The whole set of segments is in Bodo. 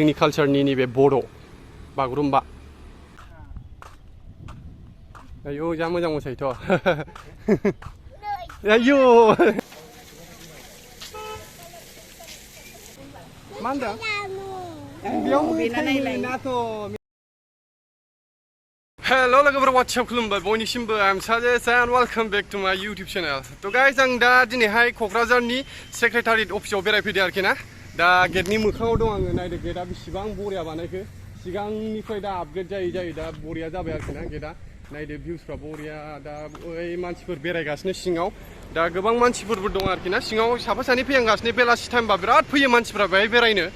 जोंनि कालचारनि नैबे बर' बागुरुम्बा आयौ जा मोजां मोसायोथ' आयौ मा होनदों बेयाव मोसायोनाथ' हेल' लोगोफोर वाट्सआप खुलुमबाय बयनिसिमबो I am Sajes and welcome back to my YouTube channel थ' गाइस आं दा दिनैहाय क'क्राझारनि सेक्रेटारियेट अफिसाव बेरायफैदों आरोखि ना दा गेटनि मोखाङाव दं आङो नायदो गेटआ बेसेबां बरिया बानायखो सिगांनिफ्राय दा आपग्रेड जायै दा बरिया जाबाय आरोखि ना गेटआ नायदो भिउसफ्रा बरिया दा ओइ मानसिफोर बेरायगासिनो सिङाव दा गोबां मानसिफोरबो दं आरोखि ना सिङाव साफा सानै फैहांगासिनो बेलासि टाइमबा बिराद फैयो मानसिफ्रा बेहाय बेरायनो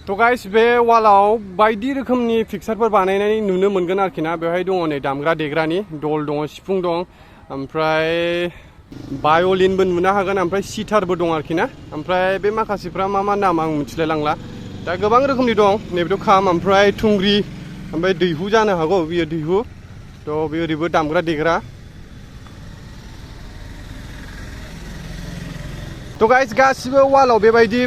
तो गाइस बे वालाव बायदि रोखोमनि पिक्चारफोर बानायनाय नुनो मोनगोन आरोखि ना बेवहाय दङ नै दामग्रा देग्रानि दल दङ सिफुं दं ओमफ्राय भायलिनबो नुनो हागोन ओमफ्राय सितारबो दं आरोखि ना ओमफ्राय बे माखासेफ्रा मा नाम आं मिथिलाय लांला दा गोबां रोखोमनि दं नैबेथ' खाम ओमफ्राय थुंग्रि ओमफ्राय दैहु जानो हागौ बियो दैहु थ' बे ओरैबो दामग्रा देग्रा तो गाइस गासिबो वालाव बेबायदि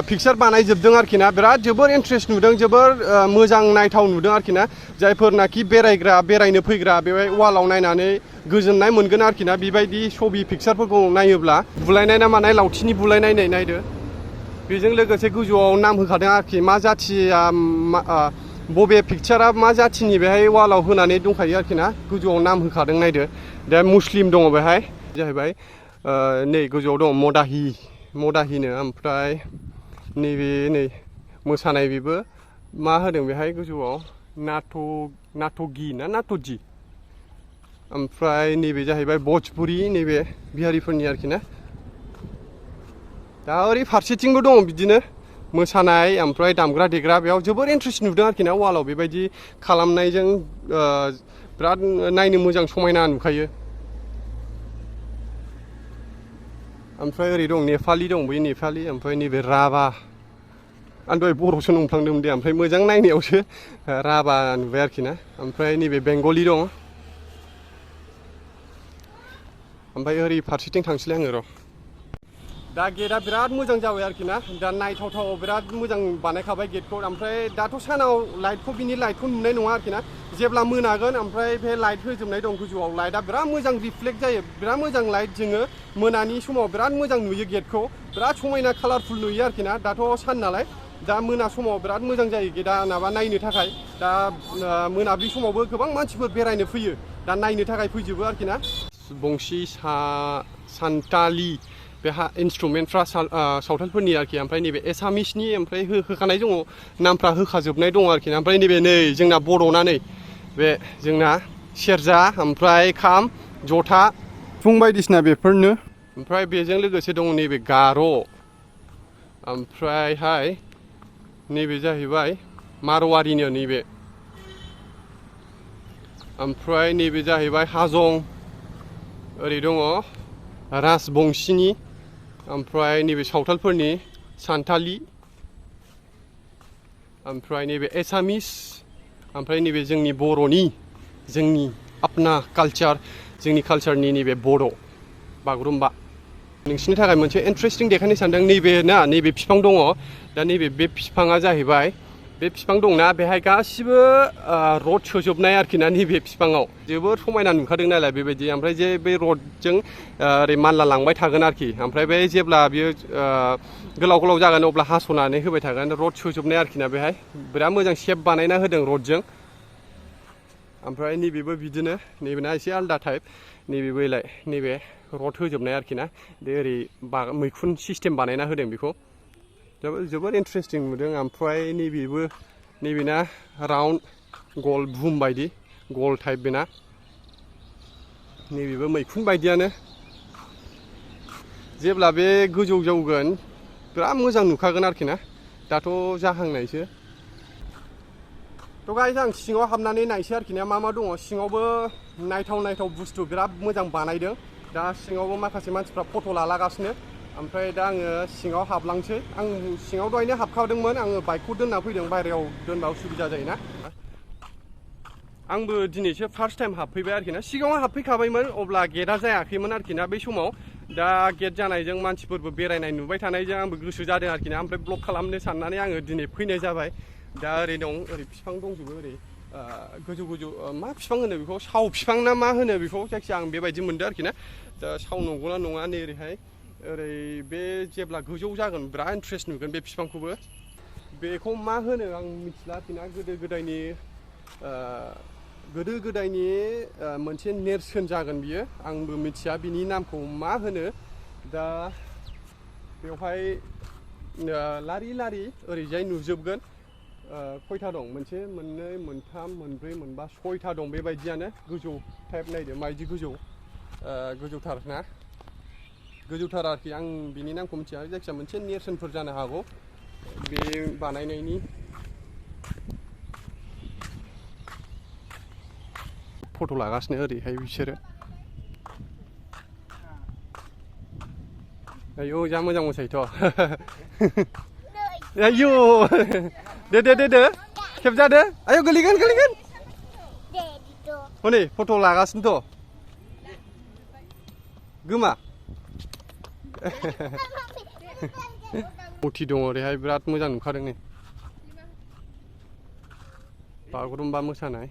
पिक्चार बानायजोबदों आरोखि ना बिराद जोबोर इन्ट्रेस्ट नुदों जोबोर मोजां नायथाव नुदों आरोखि ना जायफोरनाखि बेरायनो फैग्रा बेवहाय वालाव नायनानै गोजोननाय मोनगोन आरोखि ना बेबायदि छबि पिक्चारफोरखौ नायोब्ला बुलायनाय ना मानाय लावथिनि बुलायनाय नायदो बेजों लोगोसे गोजौआव नाम होखादों आरोखि मा जाथिया बबे पिक्चारा मा जाथिनि बेहाय वालाव होनानै दंखायो आरोखि ना गोजौआव नाम होखादों नायदो दा मुस्लिम दङ बेहाय जाहैबाय नै गोजौआव दं मदाहिनो ओमफ्राय नैबे नै मोसानाय बेबो मा होदों बेहाय गोजौआव नाट'गि ना नाट'जि ओमफ्राय नैबे जाहैबाय भजपुरि नैबे बिहारिफोरनि आरोखि ना दा ओरै फारसेथिंबो दङ बिदिनो मोसानाय ओमफ्राय दामग्रा देग्रा बेयाव जोबोर इन्ट्रेस्ट नुदों आरोखि ना वालाव बेबायदि खालामनायजों बिराद नायनो मोजां समायना नुखायो ओमफ्राय ओरै दं नेपालि दं बै नेपालि ओमफ्राय नैबे राभा आं दहाय बर'सो नंफ्लांदोंमोन दे ओमफ्राय मोजां नायनायावसो राभा नुबाय आरोखि ना ओमफ्राय नैबे बेंगलि दं ओमफ्राय ओरै फारसेथिं थांसैलाय आङो र' दा गेटआ बिराद मोजां जाबाय आरोखि ना दा नायथाव बिराद मोजां बानायखाबाय गेटखौ ओमफ्राय दाथ' सानाव बिनि लाइटखौ नुनाय नङा आरोखि ना जेब्ला मोनागोन ओमफ्राय बे लाइट होजोबनाय दं गोजौआव लाइटआ बिराद मोजां रिफ्लेक्ट जायो बिराद मोजां लाइट जोङो मोनानि समाव बिराद मोजां नुयो गेटखौ बिराद समायना कालारफुल नुयो आरोखि ना दाथ' सान नालाय दा मोना समाव बिराद मोजां जायो गेटआ माबा नायनो थाखाय दा मोनाब्लि समावबो गोबां मानसिफोर बेरायनो फैयो दा नायनो थाखाय फैजोबो आरोखि ना बंसि सान्तालि बे इन्सट्रुमेन्टफ्रा सावथालफोरनि आरोखि ओमफ्राय नैबे एसामिसनि ओमफ्राय होखानाय दङ नामफ्रा होखाजोबनाय दङ आरोखि ना ओमफ्राय नैबे नै जोंना बर'ना नै बे जोंना सेरजा ओमफ्राय खाम जथा सिफुं बायदिसिना बेफोरनो ओमफ्राय बेजों लोगोसे दङ नैबे गार' ओमफ्रायहाय नैबे जाहैबाय मारवारिनो नैबे ओमफ्राय नैबे जाहैबाय हाजं ओरै दङ राजबंसिनि ओमफ्राय नैबे सावथालफोरनि सान्थालि ओमफ्राय नैबे एसामिस ओमफ्राय नैबे जोंनि बर'नि जोंनि अपना कालचार जोंनि कालचारनि नैबे बर' बागुरुम्बा नोंसिनि थाखाय मोनसे इन्ट्रेस्टिं देखायनो सानदों नैबे बिफां दङ दा नैबे बे बिफाङा जाहैबाय बे बिफां दंना बेहाय गासिबो रड सोजोबनाय आरोखि ना नैबे बिफाङाव जोबोर समायना नुखादों नालाय बेबायदि ओमफ्राय जे बे रडजों ओरै मानला लांबाय थागोन आरोखि ओमफ्राय बे जेब्ला बियो गोलाव जागोन अब्ला हास'नानै होबाय थागोन रड सोजोबनाय आरोखि ना बेहाय बिराद मोजां शेप बानायना होदों रडजों ओमफ्राय नैबेबो बिदिनो नैबेना एसे आलदा टाइप नैबेलाय नैबे रड होजोबनाय आरोखि ना बे ओरै मैखुन सिस्टेम बानायना होदों बेखौ जोबोर इन्ट्रेस्टिं नुदों ओमफ्राय नैबेना राउन्ड गल बुम बायदि गल टाइप बेना नैबेबो मैखुन बायदियानो जेब्ला बे गोजौ जौगोन बिराद मोजां नुखागोन आरोखि ना दाथ' जाहांनायसो थ' गाइस आं सिङाव हाबनानै नायसै आरोखि ना मा दङ सिङावबो नायथाव बुस्थु बिराद मोजां बानायदों दा सिङावबो माखासे मानसिफ्रा फट' लालागासिनो ओमफ्राय दा आङो सिङाव हाबलांसै आं सिङाव दहायनो हाबखादोंमोन आङो बाइकखौ दोनना फैदों बायरायाव दोनबा उसुबिदा जायोना आंबो दिनैसो फार्स्ट टाइम हाबफैबाय आरोखि ना सिगाङाव हाबफैखाबायमोन अब्ला गेटआ जायाखैमोन आरोखि ना बै समाव दा गेट जानायजों मानसिफोरबो बेरायनाय नुबाय थानायजों आंबो गोसो जादों आरोखि ना ओमफ्राय ब्लग खालामनो साननानै आङो दिनै फैनाय जाबाय दा ओरै दं ओरै बिफां दंजोबो ओरै गोजौ मा बिफां होनो बेखौ साव बिफां ना मा होनो बेखौ जायखिया आं बेबायदि मोनदों आरोखि ना दा साव नंगौना नङा नै ओरैहाय ओरै बे जेब्ला गोजौ जागोन बिराद इन्ट्रेस्ट नुगोन बे बिफांखौबो बेखौ मा होनो आं मिथिला आरोखि ना गोदो गोदायनि मोनसे नेरसोन जागोन बियो आंबो मिथिया बिनि नामखौ मा होनो दा बेवहाय लारि लारि ओरैजाय नुजोबगोन खयथा दं मोनसे मोननै मोनथाम मोनब्रै मोनबा सयथा दं बेबायदियानो गोजौ टाइप नायदो माबायदि गोजौथार ना गोजौथार आरोखि आं बिनि नामखौ मिथिया जायखिया मोनसे नेरसोनफोर जानो हागौ बे बानायनायनि फट' लागासिनो ओरैहाय बिसोरो आयौ जा मोजां मोसायोथ' आयौ दे खेबजादो आयौ गोलैगोन हनै फट' लागासिनोथ' गोमा मुरथि दङ ओरैहाय बिराद मोजां नुखादों नै बागुरुम्बा मोसानाय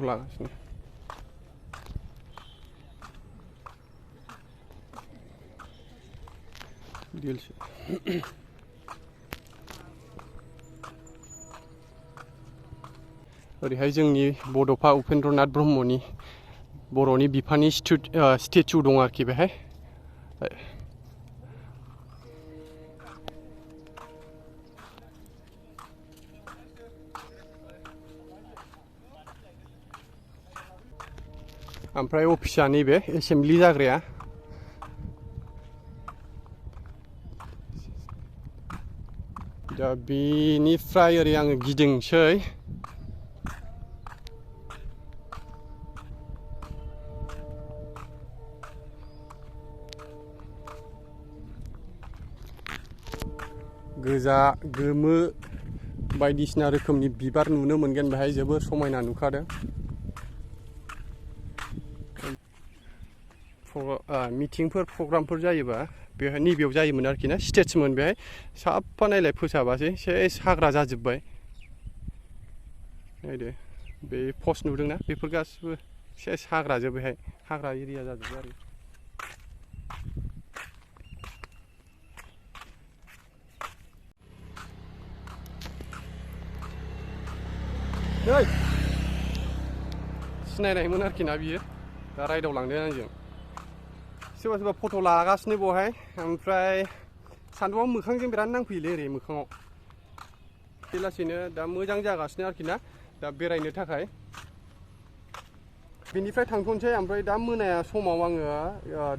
लागासिनो ओरैहाय जोंनि बड'फा उपेन्द्रनाथ ब्रह्मनि बर'नि बिफानि स्टेचु दं आरोखि बेहाय ओमफ्राय अफिसा नैबे एसेम्बलि जाग्राया दा बेनिफ्राय ओरै आङो गिदिंसै गोजा गोमो बायदिसिना रोखोमनि बिबार नुनो मोनगोन बेहाय जोबोर समायना नुखादों मिटिंफोर प्रग्रामफोर जायोबा बेहाय नैबेयाव जायोमोन आरोखि ना स्टेजमोन बेहाय साफा नायलाय फोसाबासै सेस हाग्रा जाजोब्बाय नायदो बे पस्ट नुदोंना बेफोर गासिबो सेस हाग्राजोब बेहाय हाग्रा एरिया जाजोब्बाय आरो नै सिनायनायमोन आरोखि ना बियो दा राइडआव लांदों आंजों सोरबा फट' लागासिनो बहाय ओमफ्राय सान्दुंआव मोखांजों बिराद नांफैयोलै ओरै मोखाङाव बे लासैनो दा मोजां जागासिनो आरोखि ना दा बेरायनो थाखाय बेनिफ्राय थांथ'नोसै ओमफ्राय दा मोनाया समाव आङो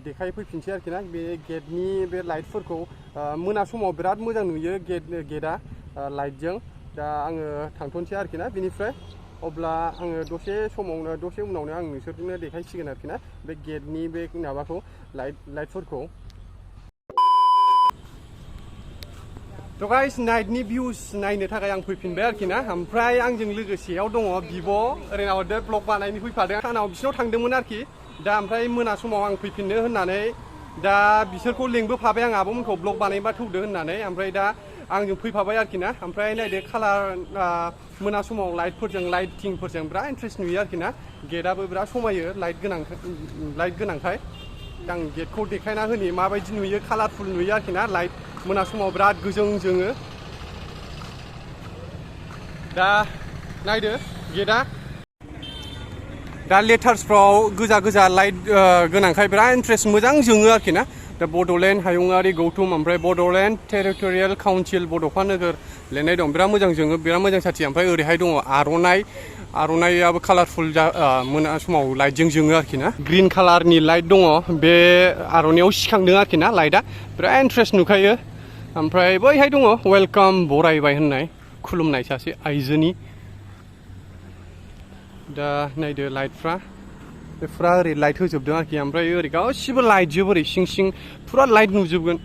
देखायफैफिनसै आरोखि ना बे गेटनि बे लाइटफोरखौ मोना समाव बिराद मोजां नुयो गेटआ लाइटजों दा आङो थांथ'नोसै आरोखि ना बेनिफ्राय अब्ला आङो दसे उनावनो आं नोंसोरनो देखायसिगोन आरोखि ना बे गेटनि बे माबाखौ लाइटफोरखौ थ' गाइस नाइटनि भिउस नायनो थाखाय आं फैफिनबाय आरोखि ना ओमफ्राय आंजों लोगोसेयाव दङ बिब' ओरै नाहरदो ब्लग बानायनो फैफादों सानाव बिसिनाव थांदोंमोन आरोखि दा ओमफ्राय मोना समाव आं फैफिननो होननानै दा बिसोरखौ लेंबोफाबाय आं आब'मोनखौ ब्लग बानायबा थौदो होननानै ओमफ्राय दा आंजों फैफाबाय आरोखि ना ओमफ्राय नायदो कालार मोना समाव लाइटिंफोरजों बिराद इन्ट्रेस्ट नुयो आरोखि ना गेटआबो बिराद समायो लाइट गोनांखाय आं गेटखौ देखायना होनि माबायदि नुयो कालारफुल नुयो आरोखि ना लाइट मोना समाव बिराद गोजों जोङो दा नायदो गेटआ दा लेटार्सफ्राव गोजा गोजा लाइट गोनांखाय बिराद इन्ट्रेस्ट मोजां जोङो आरोखि ना दा बड'लेण्ड हायुङारि गौथुम ओमफ्राय बड'लेण्ड टेरिटरियेल काउन्सिल बड'फा नोगोर लिरनाय दं बिराद मोजां जोङो बिराद मोजां साथि ओमफ्राय ओरैहाय दङ आर'नाइयाबो कालारफुल मोना समाव लाइटजों जोङो आरोखि ना ग्रिन कालारनि लाइट दङ बे आर'नाइयाव सिखांदों आरोखि ना लाइटआ बिराद इन्ट्रेस्ट नुखायो ओमफ्राय बैहाय दङ वेलकाम बरायबाय होननाय खुलुमनाय सासे आइजोनि दा नायदो लाइटफ्रा बे फुरा ओरै लाइट होजोबदों आरोखि ओमफ्राय ओरै गासिबो लाइट जोब ओरै सिं सिं फुरा लाइट नुजोबगोन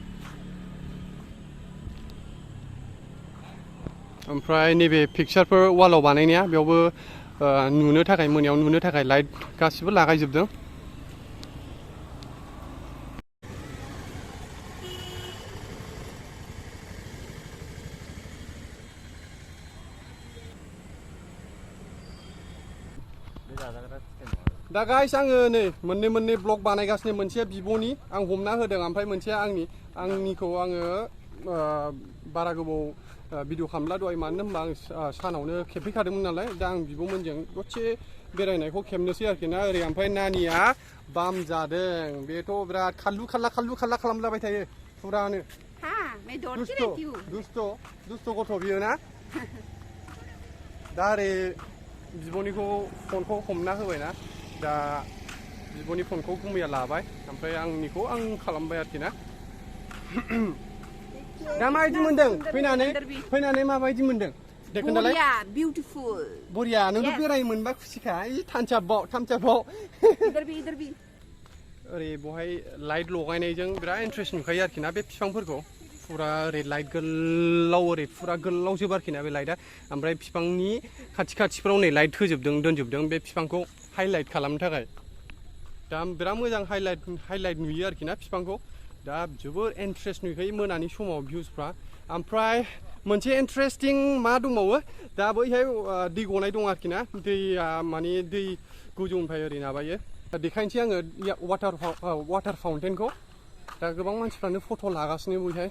ओमफ्राय नैबे पिक्सारफोर वालाव बानायनाया बेयावबो नुनो थाखाय मोनायाव नुनो थाखाय लाइट गासिबो लागायजोबदों दा गाइस आङो नै मोननै ब्लग बानायगासिनो मोनसेया बिब'नि आं हमना होदों ओमफ्राय मोनसेया आंनिखौ आङो बारा गोबाव भिडिअ खालामला दहाय मानो होनबा आं सानावनो खेबफैखादोंमोन नालाय दा आं बिब'मोनजों दसे बेरायनायखौ खेबनोसै आरोखि ना ओरै ओमफ्राय नानिया बाम जादों बेथ' बिराद खाल्लु खाल्ला खालामलाबाय थायो फुरानो दुस्थ' गथ' बियो ना दा ओरै बिब'निखौ फनखौ हमना होबायना दा बिब'नि फनखौ गुमैया लाबाय ओमफ्राय आंनिखौ आं खालामबाय आरोखि ना दा माबायदि मोनदों फैनानै माबायदि मोनदों दे खोन्थालाय बरिया नोंथ' बेरायनो मोनबा खुसिखा थामसाबाव ओरै बहाय लाइट लगायनायजों बिराद इन्ट्रेस्ट नुखायो आरोखि ना बे बिफांफोरखौ फुरा ओरै लाइट गोलाव ओरै फुरा गोलाव जोब आरोखि ना बे लाइटआ ओमफ्राय बिफांनि खाथिफ्राव नै लाइट दोनजोबदों बे बिफांखौ हाइलाइट खालामनो थाखाय दा बिराद मोजां हाइलाइट नुयो आरोखि ना बिफांखौ दा जोबोर इन्ट्रेस्ट नुखायो मोनानि समाव भिउसफ्रा ओमफ्राय मोनसे इन्ट्रेस्टिं मा दंबावो दा बैहाय दै गनाय दं आरोखि ना दैया माने दै गोजौनिफ्राय ओरै माबायो देखायनोसै आङो वाटार फाउन्टेनखौ दा गोबां मानसिफ्रानो फट' लागासिनो बैहाय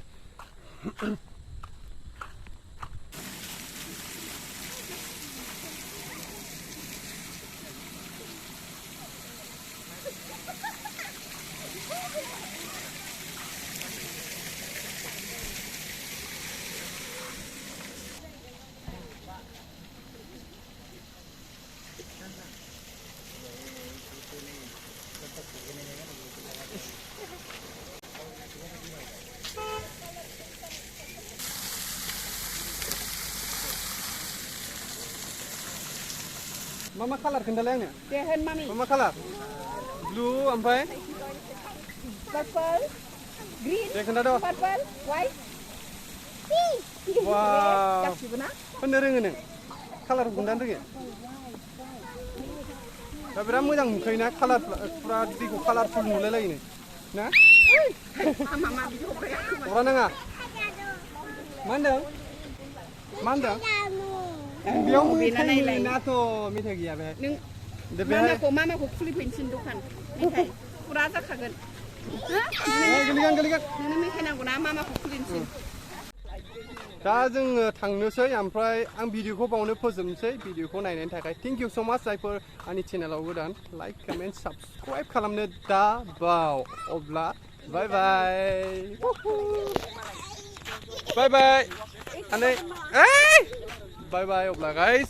मा कालार खोन्थालाय आंनो दे होन मामि मा कालार ब्लु ओमफ्राय पर्पल ग्रीन दे खोन्थाद' पर्पल व्हाइट वाव गासिबो ना होननो रोङो नों कालारखौ खोन्थानो रोङो दा बिराद मोजां नुखायो ना कालार फुरा दैखौ कालारफुल नुलायलायो ना हरा नाङा मा होनदों बेयाव मेथाइनाथ' मेथाइ गैया बे नों मामाखौ खुलिफैनोसै दखान मेथाइ फुरा जाखागोन गोलैगोन नोंनो मेथाइ नांगौ ना मामाखौ खुलिनोसै दा जोङो थांनोसै ओमफ्राय आं भिडिअखौ बावनो फोजोबनोसै भिडिअखौ नायनायनि थाखाय थेंक इउ स' माच जायफोर आंनि चेनेलाव गोदान लाइक कमेन्ट साबस्क्राइब खालामनो दा बाव अब्ला बाय बाय बाय बाय अब्ला गाइस